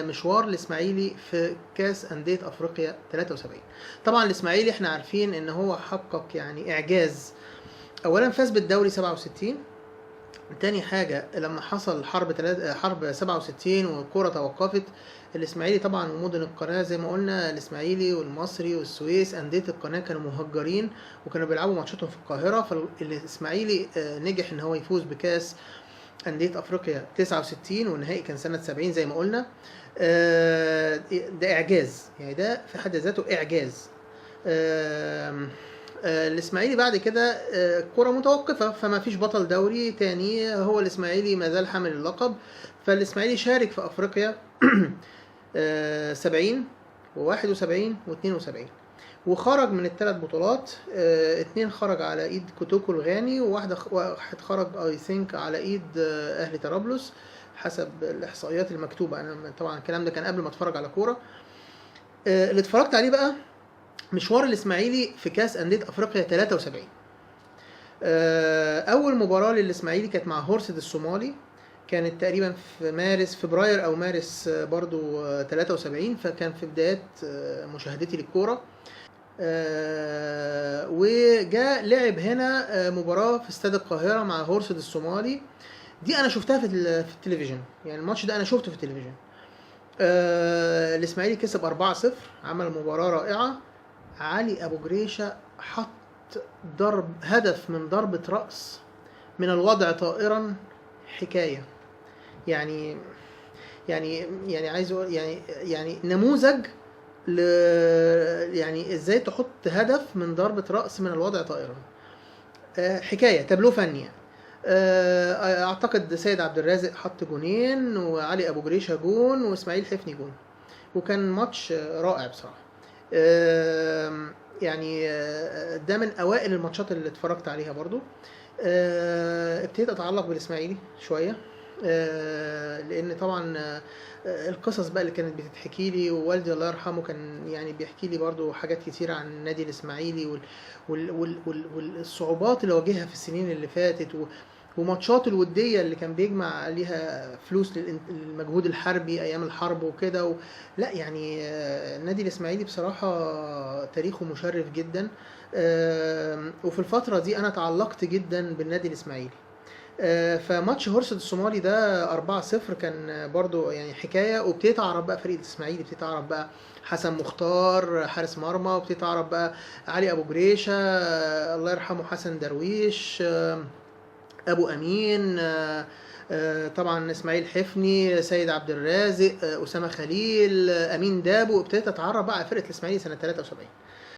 مشوار الاسماعيلي في كاس اندية افريقيا 73. طبعا الاسماعيلي احنا عارفين ان هو حقق يعني اعجاز. اولا فاز بالدوري 67. تاني حاجة لما حصل حرب 67 والكرة توقفت، الإسماعيلي طبعا ومدن القناة زي ما قلنا، الإسماعيلي والمصري والسويس أندية القناة كانوا مهجرين وكانوا بيلعبوا ماتشاتهم في القاهرة. فالإسماعيلي نجح إن هو يفوز بكاس أندية أفريقيا 69، والنهائي كان سنة 70 زي ما قلنا. ده إعجاز، يعني ده في حد ذاته إعجاز. آم، آه، الاسماعيلي بعد كده الكرة متوقفة، فما فيش بطل دوري تاني، هو الاسماعيلي ما زال حامل اللقب. فالاسماعيلي شارك في افريقيا 70 و71 و72، وخرج من الثلاث بطولات. اتنين خرج على ايد كوتوكو الغاني، وواحدة واحد خرج I think على ايد اهلي طرابلس حسب الاحصائيات المكتوبة. انا طبعا الكلام ده كان قبل ما اتفرج على كورة. اللي اتفرجت عليه بقى مشوار الاسماعيلي في كاس اندية افريقيا 73. اول مباراة للاسماعيلي كانت مع هورسد الصومالي، كانت تقريبا في مارس، فبراير او مارس، برضو 73. فكان في بدايات مشاهدتي للكوره. وجاء لعب هنا مباراة في استاد القاهرة مع هورسد الصومالي. دي انا شفتها في التلفزيون، يعني الماتش ده انا شفته في التلفزيون. الاسماعيلي كسب 4-0، عمل مباراة رائعه. علي ابو جريشه حط ضرب هدف من ضربه راس من الوضع طائرا، حكاية. يعني عايز اقول يعني نموذج ل يعني ازاي تحط هدف من ضربه راس من الوضع طائرا. حكاية تابلو فني يعني. اعتقد سيد عبد الرازق حط جونين، وعلي ابو جريشه جون، واسماعيل حفني جون، وكان ماتش رائع بصراحة. يعني ده من اوائل الماتشات اللي اتفرجت عليها برضو. ابتديت اتعلق بالاسماعيلي شويه، لان طبعا القصص بقى اللي كانت بتتحكي لي، ووالدي الله يرحمه كان يعني بيحكي لي برضو حاجات كتيرة عن النادي الاسماعيلي والصعوبات اللي واجهها في السنين اللي فاتت، وماتشات الودية اللي كان بيجمع عليها فلوس للمجهود الحربي أيام الحرب وكده. لا يعني النادي الإسماعيلي بصراحة تاريخه مشرف جدا. وفي الفترة دي أنا تعلقت جدا بالنادي الإسماعيلي. فماتش هورسد الصومالي ده 4-0 كان برضو يعني حكاية. وابتديت أعرف بقى فريق الإسماعيلي، ابتديت أعرف بقى حسن مختار حارس مرمى، وابتديت أعرف بقى علي أبو جريشة، الله يرحمه حسن درويش، ابو امين، طبعا اسماعيل حفني، سيد عبد الرازق، اسامة خليل، امين دابو. ابتديت اتعرف بقى على فرقه الاسماعيلي سنة 73.